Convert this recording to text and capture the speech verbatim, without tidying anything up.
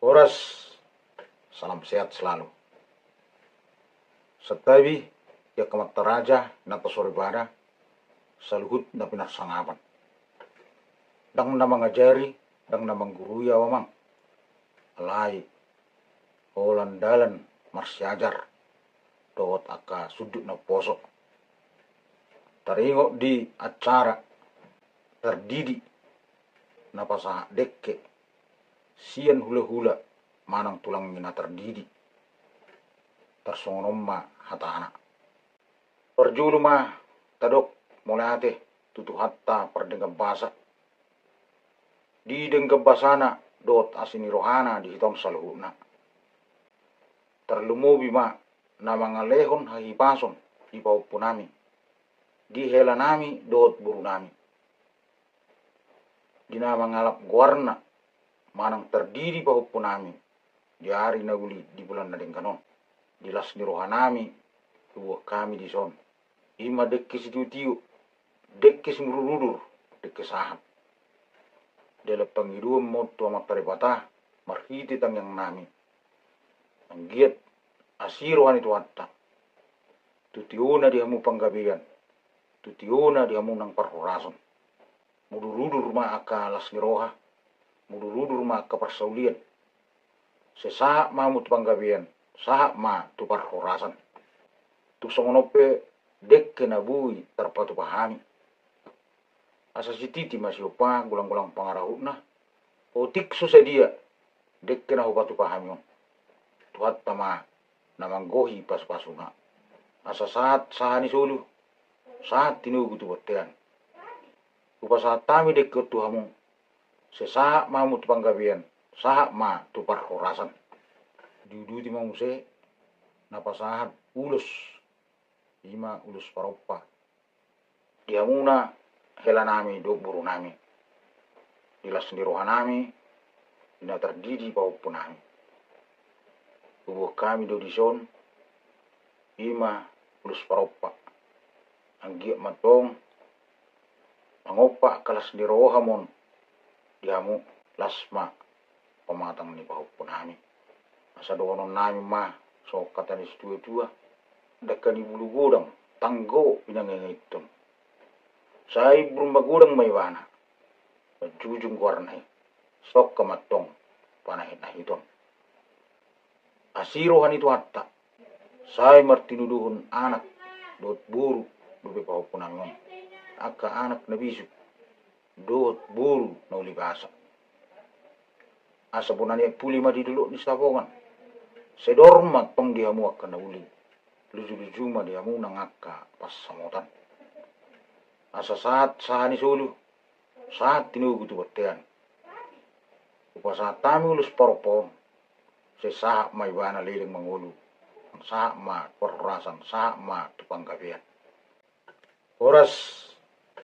Horas, salam sehat selalu. Santabi, ia amanta raja, inanta soripada, saluhut na pinarsangapan. Ndang na mangajari, ndang na manggurui au amang. Alai holan dalan marsiajar dohot angka sundut na poso. Taringot di acara tardidi na pasahat dengke sian hulahula manang tulang ni na tardidi. Tarsongon on ma hatana. Parjolo ma tadok mauliate tu Tuhanta pardenggan basa di denggan basana dohot asi ni rohana di hita on saluhutna. Tarlumobi ma na mangalehon hahipason di pahompunami, di helanami dohot borunami, di na mangalap goarna manang tardidi pahompunami di ari na uli di bulan na denggan on. Di las ni rohanami huboan hami dison, i ma dengke sitiotio, dengke simudurudur, dengke sahat. Dalan pangidoan ma on tu Amanta Debata marhite tangiangnami, anggiat asi roha ni Tuhanta, tu tiona di hamu panggabean, tu tiona di hamu nang parhorasan. Mudurudur ma angka las ni roha, mudurudur ma angka parsaulian. Sai sahat ma hamu tu panggabean, sahat ma tu parhorasan. Tung songon on pe dengke na boi tarpatupa hami. Asa sititi ma siompa golang-golang pangarahutna. Otik so sadia dengke na hupatupa hami on, Tuhanta ma na manggohi pasupasuna. Asa sahat saha ni solu, sahat tinogu tu bontean. Hupasahat hami dengke on tu hamu, sai sahat ma hamu tu panggabean, sahat ma tu parhorasan. Diuduti ma muse na pasahat ulos, i ma ulos parompa di hamuna helanami dohot borunami, di las ni rohanami, di na tardidi pahompunami. Huboan hami do dison, i ma ulos parompa. Anggiat ma antong mangompa angka las ni roha ma on di hamu, las ma pamatang ni pahompunami. Asa dohononnami ma songon hata ni situatua: Dangka ni bulu godang, tanggo pinangengeton. Sai burung magodang ma ibana, manjujung goarna i, songon i ma antong panahitnahiton. Asi roha ni Tuhanta, sai martinodohon anak dohot boru dope pahompunami on, angka anak na bisuk dohot boru na uli basa. Asa bona ni aek puli ma di dolok ni Sabongan. Sai dor ma antong di hamu angka na uli, lujuluju ma di hamu nang angka pansamotan. Asa sahat saha ni solu, sahat tinogu tu bontean. Hupasahat hami ulos parompa on, sai sahat ma ibana leleng mangolu, sahat ma parhorasan, sahat ma tu panggabean. Horas,